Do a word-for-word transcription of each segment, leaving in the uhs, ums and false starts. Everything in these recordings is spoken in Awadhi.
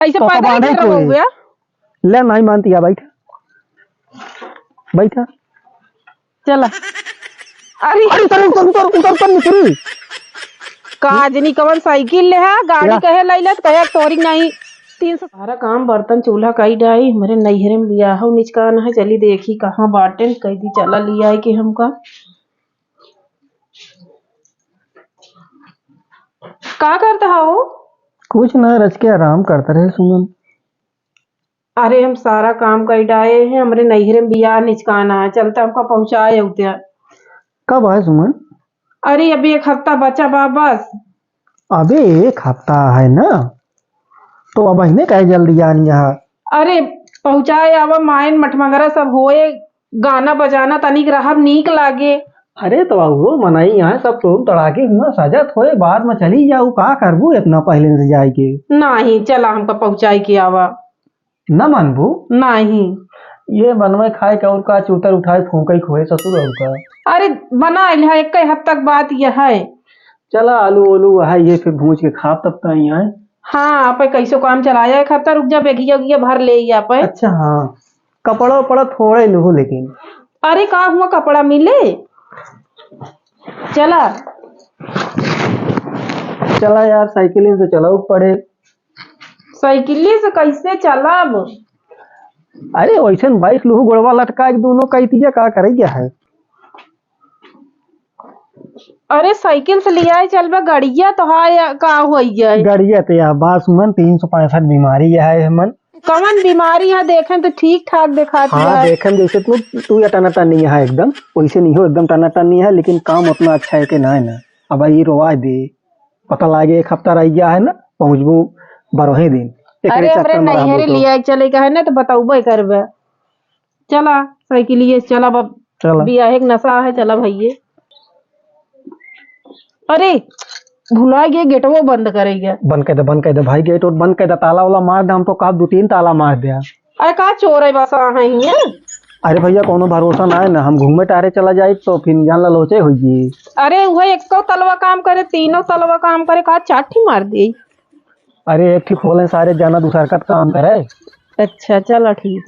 ऐसे तो पैदल ही बांधे चला कोई। बउआ। ले, नहीं मानती है, बैठ। बैठ। चला। अरे। अरे, उतर, उतर, उतर, उतर, उतर, निकरी। का जनी कवन साइकिल ले है, गाड़ी क्या? कहे लैलत, कहे तोरी नहीं। तीन सौ। सारा काम बर्तन चूल्हा कई डाई, हमरे नैहरे में बियाह हो निचकान है, चली देखी कहाँ बाटेन, कह दी चला लिया है कि हमका। का करता हो? कुछ ना, रच के आराम करता रहे सुमन। अरे, हम सारा काम कई डाए हैं, हमरे नैहरे में बियाह निचकाना है, चलता हमका पहुँचाए उते। कब आए सुमन? अरे, अभी एक हफ्ता बचा बा बस। अबे, एक हफ्ता है ना, तो अब अहिने काहे जल्दी आनी है? अरे, पहुँचाए आवा, मायन मठमंगरा सब होए, गाना बजाना तनिक रहब नीक लागे। अरे, तो आओ, मनई यहाँ सब तोड़ तड़ाके हुआ सजत होए, बाद में चली जाऊ, का करबू इतना पहले से जाए के? नहीं, चला हमका पहुँचाए के आवा। न मानबू? नहीं। ये बनवे खाए के और का, चूतर उठाए फूंके खोए ससुर और का। अरे बना लिहा, एक हफ्ता के बात ये है। चला आलू ओलू है ये फिर भूंज के खाब तब ताई आए। हाँ, आप कैसो काम चलाया एक हफ्ता, रुक जा, बेगिया उगिया भर ले ही आप। अच्छा हाँ, कपड़ा उपड़ा थोड़े लूहू लेकिन। अरे का हुआ, कपड़ा मिले? चला। चला यार, साइकिल से चलाऊ पड़े। साइकिलिए से कैसे चलब? अरे वैसन बाइक लूहू, गोड़वा लटका के दोनों कई तिया का करे गया है? अरे साइकिल से लियाए चलबा, गड़िया तो हाय का होई गया है? गड़िया तो या बात सुमन, तीन सौ पैंसठ बीमारी है मन। कवन बीमारी है? देखें तो ठीक ठाक देखात हाँ, है। देखें जैसे तू, तू या टनाटन नहीं है एकदम, वैसे नहीं हो एकदम टनाटन नहीं है, लेकिन काम उतना अच्छा है कि ना है ना। अब भाई रोवा दे, पता लागे एक हफ्ता रह गया है ना, पहुँचबू बारहे दिन। एकरे अरे, हमरे चक्कर में रहबो नैहरे तो। लिया चले का है ना, तो बतौबे करबे। चला, साइकिलिए से चला, अब चला। बियाहे के नशा है, चला भइये। अरे, भुला गए, गेटवो बंद करे गया। बंद कर दे, बंद कर दे भाई, गेट और बंद कर दे, ताला वाला मार दे, हम तो कहा दो तीन ताला मार दे। अरे, का चोर है बस, आ है हियाँ? अरे भइया, कोनो भरोसा ना है ना, हम घूमे टहरे चला जाए तो फिर जान ला लोचे हो जी। अरे, वह एको तलवा काम करे, तीनों तलवा काम करे, का चार ठी मार दे। अरे, एक ठी खोले सारे, जाना दूसर का काम करे। अच्छा, चला ठीक।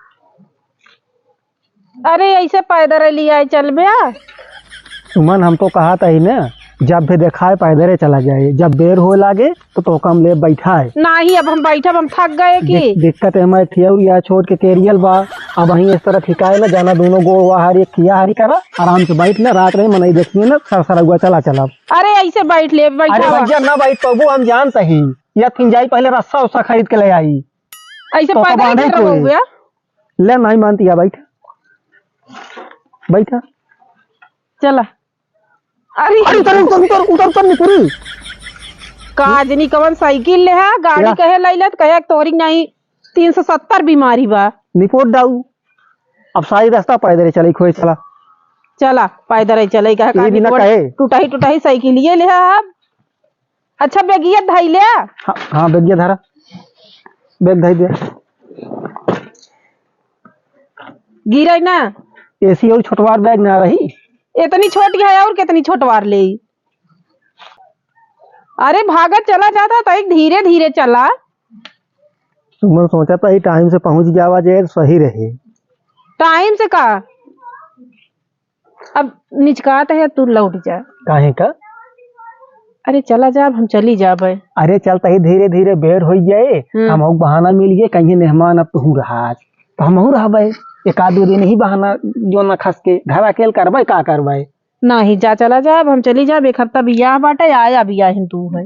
अरे, ऐसे पैदल लियाए चलबे आ? सुमन, हम तो कहा था ही ना, जब भी देखाए पैदल चला जाए, जब बेर हो लागे तो तोका हम ले बैठाए। नहीं, अब हम बैठब, हम थक गए कि। दिक-, दिक्कत है हमारे ठिया उरिया छोड़ के केरियल बा, अब वहीं इस तरह ठिकाए ना जाना, दोनों गोड़ वहार एक खिया हारी करा, आराम से बैठ ना, रात रहे मनई देखिए ना, सर सरगुआ चला चला। अरे, ऐसे बैठ ले, बैठा अरे हुआ। भइया, ना बैठ पाबू, हम जानते ही, या फिर जाई पहले रस्सा उस्सा खरीद के ले आई। ऐसे तो पैदल बांधे ही कोई। रहोगे? ले, नहीं मानती है, बैठ। बैठ। चला। अरे। अरे, उतर, उतर, उतर, उतर, उतर, निपुरी। का जनी कवन साइकिल ले है, गाड़ी क्या? कहे लैलत, कहे तोरी नहीं, तीन सौ सत्तर बीमारी बा। निपोट डाऊ। अब सारी रास्ता पैदल चले, खोए चला। चला, पैदल चले, कहे ये का बिना निपोट, कहे। टूटा ही, टूटा ही साइकिल ये ले है अब। अच्छा, बेगिया धइले। हाँ, हाँ, बेगिया धरा। बैग धइ दे। गिरे ना। ऐसी और छोटवार बैग ना रही। इतनी छोटी है और कितनी छोटवार ले। अरे, भागत चला जाता तो एक धीरे धीरे चला। सुमन सोचा था, ये टाइम से पहुंच गया, आवाज ये सही रहे। टाइम से का? अब निचकात है, तू लौट जा। काहे का? अरे चला जा, अब हम चली जाबे। अरे चलता ही धीरे धीरे बेर हो जाए, हम्म। हम और बहाना मिल गए, कहीं मेहमान अब तू रहा, तो हम रहबे एक आध दो दिन ही बहाना जो ना खस के घर अकेल करबे, का करबे? नहीं, जा चला जा, अब हम चली जाब, एक हफ्ता बियाह बाटे, आया बियाह हिन तू है।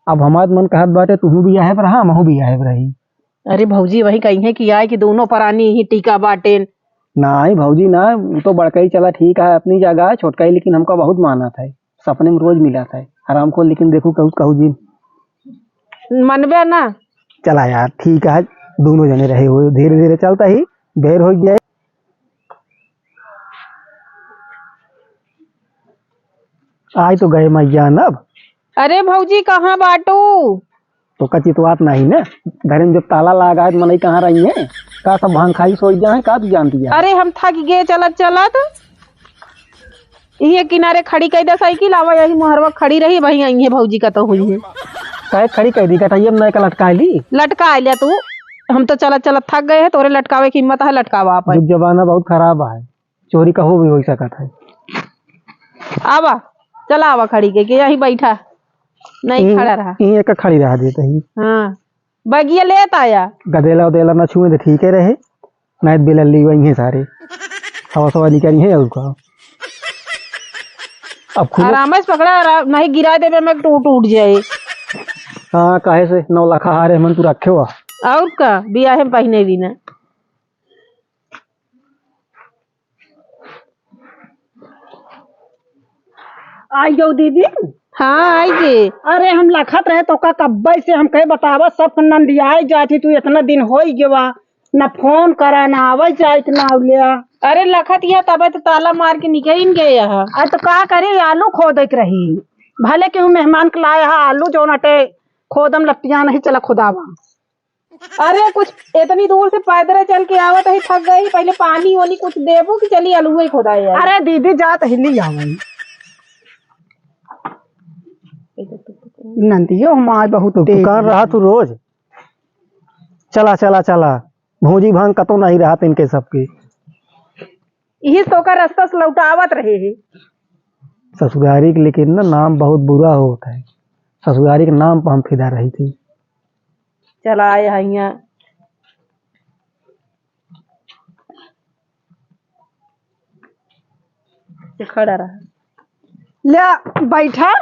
अब हमार मन कहत बाटे, तू बियाह पर रहा, महू बियाह पर रही। अरे भौजी, वही कही है कि आए कि दोनों परानी ही टीका बाटेन। नाई भौजी ना, वो तो बड़कई चला ठीक है, अपनी जगह है, छोटकई लेकिन हमका बहुत मानत है, सपने में रोज मिलत है, हराम खोर, लेकिन देखू कहू, कहू जी। मनबे ना। चला यार, ठीक है, दोनों जने रहे हुए, धीरे धीरे चलता ही, बेर हो गया। आई तो गए मैया नब। अरे भौजी, कहाँ बाटू? तो का चितवात नहीं ना, घर में जब ताला लगा है, मनई कहाँ रही है? का सब भांग खाई सोच जाए, का तू जानती है? अरे हम थक गए चलत चलत, इहे किनारे खड़ी कई दे साइकिल, आवा यही मोहरवा खड़ी रही, वहीं आई है भौजी का तो हुई है। काहे खड़ी कइ दी? गटइया में ना एका लटकाइ ली। लटकाइ लिया तू। हम तो चलत चलत थक गए हैं, तोरे लटकावे की हिम्मत है, लटकावा आप। जुग जमाना बहुत खराब है, चोरी कहूँ भी होइ सकत है। आवा, चला आवा खड़ी के, के यहीं बैठा, नहीं ई, खड़ा रहा। ई एक खड़ी रहा देते ही। हाँ, बगिया लेत आया। गदेला उदेला ना छुए तो ठीक है रहे, नहीं बिलल्ली वही है सारे, हवा सवा निकाली है और का। अब खुद आराम से पकड़ा, आराम, नहीं गिरा देबे में टूट, टूट जाए। हाँ, काहे से नौ लाख हारे मन तू रखे हुआ। और का, बियाहे में पहिने भी ना। आई गयो दीदी। हाँ, आई गे। अरे, हम लखत रहे तो का कब्बे से हम कहे बतावा, सब नंदियाए जाती, तू इतना दिन होई गवा, न फोन करा, न आवे जाए के नाव लिया। अरे, लखत यह तबे तो ताला मार के निकल गए यहाँ। अरे, तो का करे, आलू खोदे के रही, भले केहू मेहमान के लाए हा आलू, जो नटे खोदम लपटिया नहीं, चला खुदावा। अरे, कुछ इतनी दूर से पैदल चल के आवत है, थक गई, पहले पानी वानी कुछ देबो कि चली अलुए खोदाए आए। अरे दीदी, जात ही ली आवई। नंदियो हमार बहुत तो तेज दुकान है। रहा तू रोज, चला चला चला, भौजी भांग कतो नहीं रहा इनके सबके। यही तो का रास्ता से लौटावत रहे है। ससुरारी के लेकिन ना नाम बहुत बुरा होत है, ससुरारी के नाम पर हम फिदा रही थी। चला आए हैं यहाँ। ये खड़ा रहा। ले बैठा,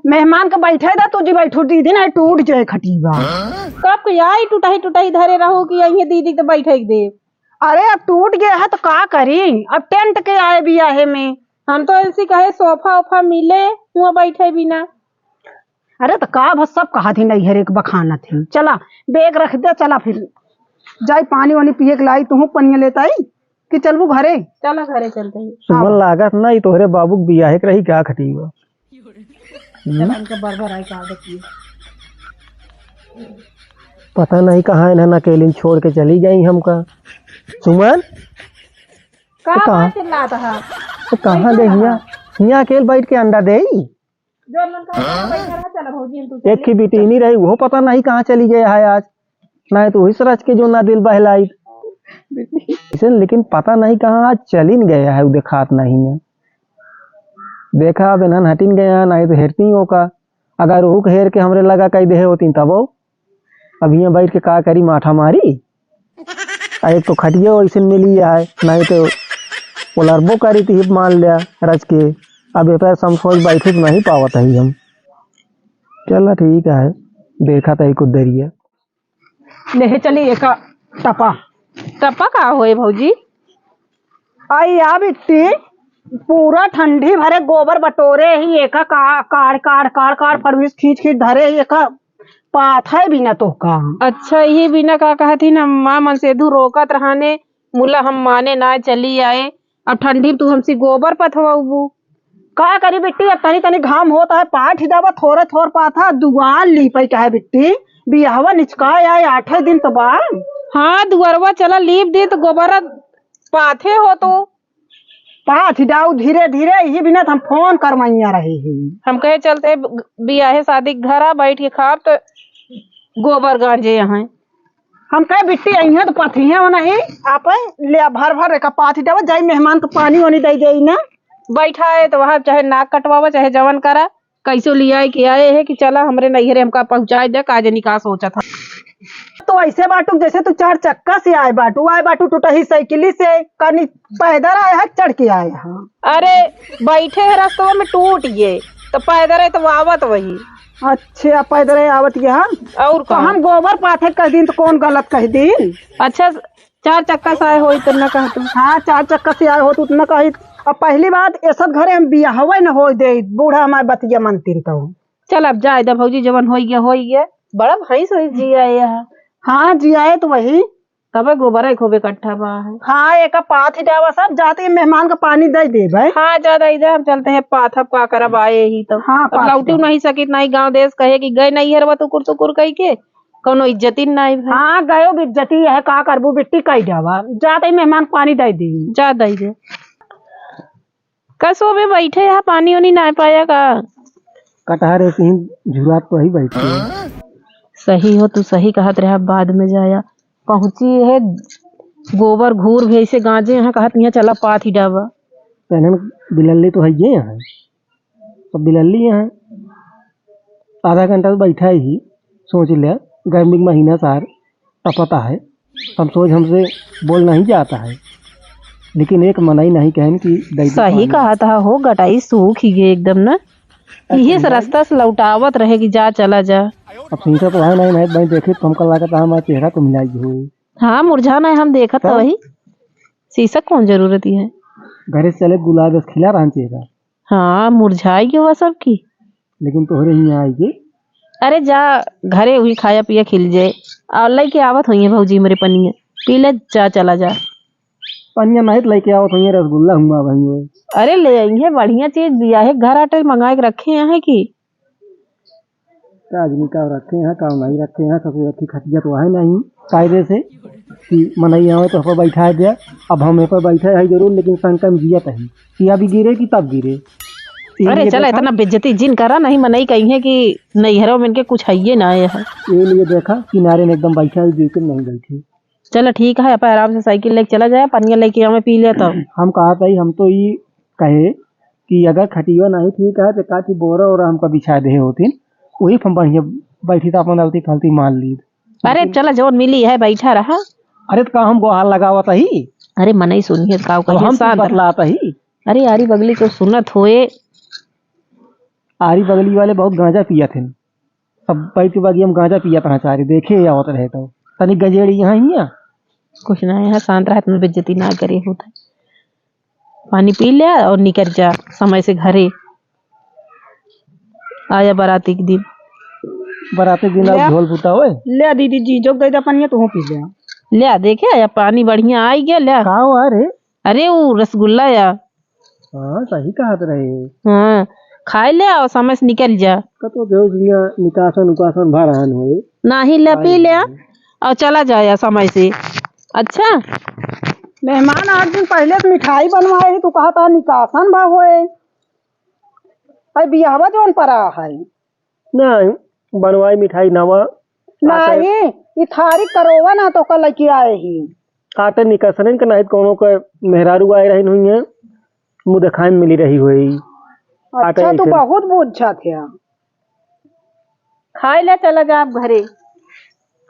मेहमान के बैठे दा, तू जी बैठू, दीदी ना टूट जाए खटीबा। कब के आई टूटाई टूटाई धरे रहो कि यही दीदी के बैठे के दे। अरे अब टूट गया है तो का करी, अब टेंट के आए बियाहे में। हम तो ऐसी कहे सोफा ओफा मिले, हुआ बैठे बिना। अरे तो का बस सब कहा थी, नहीं हर एक बखाना थी। चला बैग रख दे, चला फिर जाई पानी वानी पिए के लाई, तुहू पनिया लेता आई कि चलबू घरे? चला घरे चलते ही। सुमन हाँ। लागत ना, ई तोहरे बाबू के बियाहे के रही का खटीबा? चला इनका बरबर आई का देखिए। पता नहीं कहाँ इन्हन अकेलिन छोड़ के चली गई हमका। सुमन, का तो कहाँ? बात चिल्लात है? तो कहाँ दे हिया? हिया अकेल बैठ के अंडा देई? जो मन का बैठा रहा, चला भौजी, हम तू एक ही बिटिनी रही, वो पता नहीं कहाँ चली गया है आज। नहीं तो वही सरच के जो ना दिल बहलाई। इसे लेकिन पता नहीं कहाँ आज चलिन गया है, वो देखात नहीं है। देखा अब इन्हन हटिन गया है, नहीं तो हेरती ही ओका। अगर ओहू के हेर के हमरे लगा कही देहे होती तबो। अब हियाँ बैठ के का करी, माठा मारी। आ एक तो खटिया वैसे मिली आए, नहीं तो वो लड़बो करी थी, मान लिया रच के। अब ये पैर समझ बैठे तो नहीं पावत है हम। चला ठीक है, देखा था कुछ दरिया। ले चली एक टपा। टपा का होए भौजी? आई आ बिट्टी, पूरा ठंडी भरे गोबर बटोरे ही, एका का-, काढ़, काढ़, काढ़, काढ़, फड़वीस खींच, खींच धरे ही, एका पाथे बिना तोहका। अच्छा, ये बिना का कहत ही ना, माँ मनसेधु रोकत रहने, मुला हम माने ना चली आए। अब ठंडी में तू हमसे गोबर पथवाउबू। का करी बिट्टी, अब तनी, तनी घाम होत है, पाथ ही देवा, थोरे थोर पाथा, दुआर लीपे कहे बिट्टी, बियाहवा निचका आए, आठे दिन तो बा। हाँ, दुआरवा चला लीप दे तो गोबर पाथे हो तो। पाथ डाउ धीरे धीरे, यही बिना त हम फोन करवाइया रहे ही। हम कहे चलते ब-, बियाहे शादी के घरा बैठ के खाब त गोबर गांजे यहाँ। हम कहे बिट्टी अइहें त पथिहें हो नहीं, आप ले आ भर भर एक पाथ डावा, जाई मेहमान के पानी वानी दे दे ना। बैठा है तो वहाँ चाहे नाक कटवावा चाहे जवन करा, कैसो लियाए के आए है कि चला हमरे नैहरे हमका पहुँचाए दे, का जनी का सोचत ह। तो ऐसे बाटू जैसे तू चार चक्का से आए बाटू, आए बाटू टूटही साइकिली से, कनी पैदल आए है, चढ़ के आए हैं। अरे बैठे है रस्तवा में टूट गए, तो पैदल है तो आवत वही। अच्छा, पैदल है आवत गया हम। और तो का? हम गोबर पाथे कह दिन तो कौन गलत कह दिन? अच्छा, चार चक्का से आए होई त न कहतू। हाँ, चार चक्का से आए होत उतना कही। अब पहली बात, ऐसा घरे हम बियाहवे न होई दे, बूढ़ा हमारे बतिया मनतीन तो। चल, अब जाए दे भौजी, जवन होई गया, होई गया। बड़ा भैंस होई जियाए यहाँ। हाँ, जियाए तो वही। तबे गोबर है खूब इकट्ठा बा है। हाँ, एक पाथ ही जावा सब, जाते ही मेहमान का पानी दे दे भाई। हाँ, जा दे दे, हम चलते हैं पाथ, अब का करब, आए ही तो। हाँ, अब पाथ लौटी जावा। नहीं सकित, नहीं गाँव देश कहे कि गए नहीं हरवा तुकुर तुकुर कह के। कौनो इज्जती नाई भाई। हाँ, गयो बेइज्जती है, का करबू, बिट्टी कई जावा। जाते ही मेहमान पानी दे दी। जा दे दे। कसो बे बैठे यहाँ, पानी वानी नाई पाया का? कटहर ऐसे ही झुरात तो ही बैठ गए। सही हो, तू सही कहत रहा, बाद में जाया। पहुँची है गोबर घूर भी ऐसे गांजे हैं, कहत यहाँ चला पात ही डाबा। तो इन्हन बिलल्ली तो है ये यहाँ, तो बिलल्ली यहाँ आधा घंटा तो बैठा ही, सोच लिया, गर्मी के महीना सार तपता है, हम सोच हमसे बोल नहीं जाता है, लेकिन एक मनई नहीं कहन कि दई दे सही पानी। कहत हा हो, गटाई सूख ही गए एकदम ना। अब इहे से समझाई। रास्ता से लौटावत रहे कि जा, चला जा। अब सीसा तो है नहीं, नहीं भाई देखे तो हमका लागत है हमारा चेहरा तो मिलाई हुई। हाँ, मुरझा नहीं, हम देखत तो तब? वही। सीसा कौन जरूरत है? घरे से चले गुलाब बस खिला रहा चेहरा। हाँ, मुरझाई गयो हुआ सबकी। लेकिन तोहरे हियाँ आई के। अरे जा, घरे हुई खाया पिया खिल जाए। और लइके आवत होइहैं भौजी हमरे पनिया। पी ले, जा, चला जा। पनिया नहीं तो लइके आवत होइहैं, रसगुल्ला हुआ वहीं हुए। अरे ले आइहैं, बढ़िया चीज बियाहे घर आटे मंगाए के रखे हैं कि? का आदमी का रखे हैं, का नहीं रखे हैं, सब रखी खटिया तो है नहीं कायदे से कि मनई आवे तो यहाँ पर बैठा दिया। अब हम यहाँ पर बैठे हैं जरूर, लेकिन शंका में जियत है कि अभी गिरे कि तब गिरे। अरे इसीलिए चला, देखा, इतना बेइज्जती जिन करा, नहीं मनई कहिहैं कि नैहरों में इनके कुछ हइये ना आए है। ये लिए देखा, किनारे में एकदम बैठा है, बिल्कुल नहीं बैठी। चला ठीक है, अपन आराम से साइकिल लेके चला जाए, पनिया लेके आवे, पी ले तब। हम कहा था, हम तो ये कहे कि अगर खटिया नहीं ठीक है तो का थी बोरा और हमका बिछा दे होती, वही पर हम बढ़िया बैठी था, अपन गलती फलती मान ली। अरे चला, जौन मिली है बैठा रहा। अरे तो का हम गोहार लगावत ही? अरे मनई सुनिए, का अब कहिए, हम शांत रहा। बतलात ही। अरे आरी बगली को सुनत होए। आरी बगली वाले बहुत गांजा पिया थे, सब बैठ के बागी हम गांजा पिया था सारे, देखे आवत रहे तो तनी गंजेड़ी यहाँ ही है। कुछ ना, यहाँ शांत रहा, इतना बेइज्जती ना करे होता। पानी पी ले और निकल जा समय से घरे। आया बाराती के दिन। बाराती के दिन ले। आओ झोल फूटा होए। ले दीदी जी, जो दे दे पनिया, तू पी ले। ले देखे, आया पानी बढ़िया आई गया, ले। का हुआ रे? अरे वो रसगुल्ला या। हाँ, सही कहत रहे। हाँ, खाए ले और समय से निकल जा। कतो देव दुनिया निकासन उकासन भर रहन होए। नाही ले, पी ले और चला जाया समय से। अच्छा। मेहमान आठ दिन पहले से मिठाई बनवाए ही, तू कहा था निकासन भा होए। अरे बियाहवा जौन परा है। नहीं, बनवाई मिठाई नवा। नहीं, ई थारी करोवा ना तो कल लेके आए ही। आटे निकसरन के नहीं, कोनो के मेहरारू आए रही हुई है, मुँह देखाए में मिली रही हुई। अच्छा, आटे तू ऐसे। बहुत बूझा थे। खाए ले चला जा आप घरे।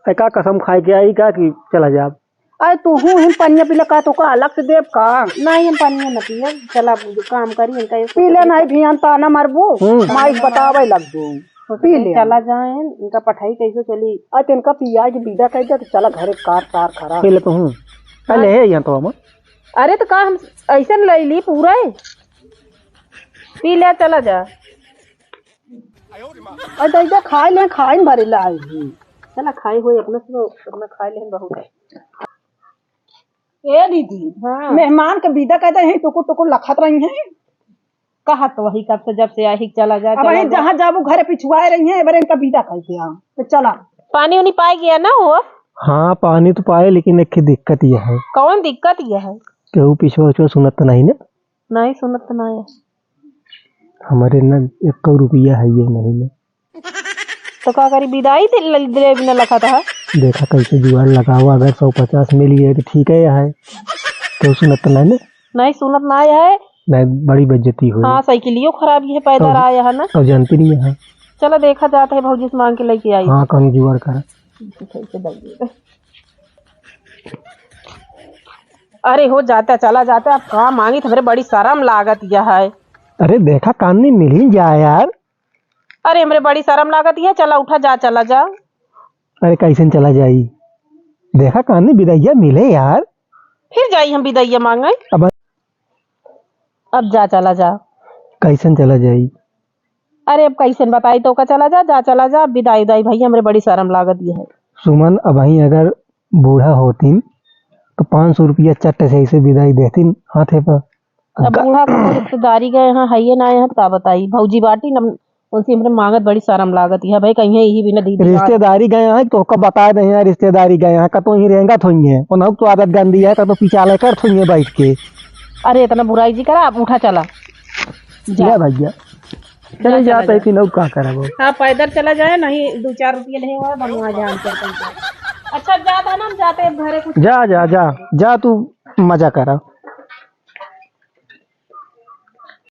ए, का कसम खाए के आई का कि चला जा आप? अरे तू हूँ हिम पनिया पीला का, तो का अलग से देब का? नहीं, हम पनिया न पिए, चला काम करी इनका एक पी ले, नहीं भियान ताना मारबू, हम्म। माई बतावे लगबू। पी ले। चला जाए, इनका पढ़ाई कैसे चली? अरे तो इनका पिया के विदा कर दे, तो चला घरे कार तार खरा। पी ले तू हूँ। हाँ। पहले है यहाँ तो हम। अरे तो का हम ऐसे न ले ली पूरा है? पी ले, चला जा। अरे तो इधर खाए ले, खाए न भरे ला आई ही। चला खाए हुए अपना से, अपना खाए ले बहुत है। ए दीदी, हाँ। मेहमान के विदा कर दे, यहीं टुकुर टुकुर लखत रही हैं। कहा तो वही कब से, जब से आई ही, चला जा, अब चला वहीं जा। जहाँ जाबू घरे पिछुआए रही हैं, एबरे इनका विदा कर दिया। तो चला। पानी उनी पाए गया ना हो? हाँ, पानी तो पाए, लेकिन एक ठे दिक्कत यह है। कौन दिक्कत यह है? केहू पिछुआ उछुआ सुनत तो नहीं ना? नहीं सुनत तो नहीं है। हमारे ना एक रुपया है ये नहीं ना। तो का करी, विदाई दे, ले, दे बिना लखत है। देखा कैसे जुगाड़ लगावा, अगर सौ पचास मिल गए तो ठीक है, है। तो सुनत नहीं ना? नहीं सुनत नहीं है। नहीं, बड़ी बेइज्जती हुई। हाँ, साइकिलियो खराब ये पैदल तो आया है ना। तो जानती नहीं है। चला देखा जाता है, भौजी से मांग के लेके आई। हाँ, कौन जुगाड़ करा। कैसे दे दिए। अरे हो जाता, चला जाता, अब का मांगी, हमरे बड़ी शर्म लागत यह है। अरे देखा, कान्नी मिल ही जाए यार। अरे, हमरे बड़ी शर्म लागत है, चला उठा जा, चला जा। अरे, कैसन चला जाई? देखा, कान्नी बिदैया मिले यार। फिर जाई हम बिदैया मांगे। अब अब जा, चला जा। कैसन चला जाई? अरे, अब कैसन बताई तो का, चला जा, जा, चला जा, अब बिदाई उदाई भैया, हमरे बड़ी शर्म लागत है। सुमन, अबहीं अगर बूढ़ा होतिन, तो पाँच सौ रुपया चट्ट से ऐसे बिदाई देतिन हाथे पर। अब बूढ़ा के रिश्तेदारी गए हैं, हइये ना हैं, का बताई? भौजी बाटी न, उनसे हमरे मांगत बड़ी शर्म लागत है भाई, कहीं यही भी ना दीदी। रिश्तेदारी गए हैं, तो का बता दे यार, रिश्तेदारी गए हैं, का तो ही रेंगत होइहैं, उन्हों तो आदत गंदी है, का तो पिचाले करत होइहैं बैठ के। अरे, इतना बुराई जी करा, आप उठा चला। जा। ले भैया। चले जा, जात चला है जा। कि ना, का करब? हाँ, पैदल चला जाए, नहीं दो चार रुपये ले हुआ बनवा जाए, हम चलते हैं। अच्छा, जात है ना, हम जाते हैं घरे कुछ। जा, जा, जा, जा, तू मजा करा।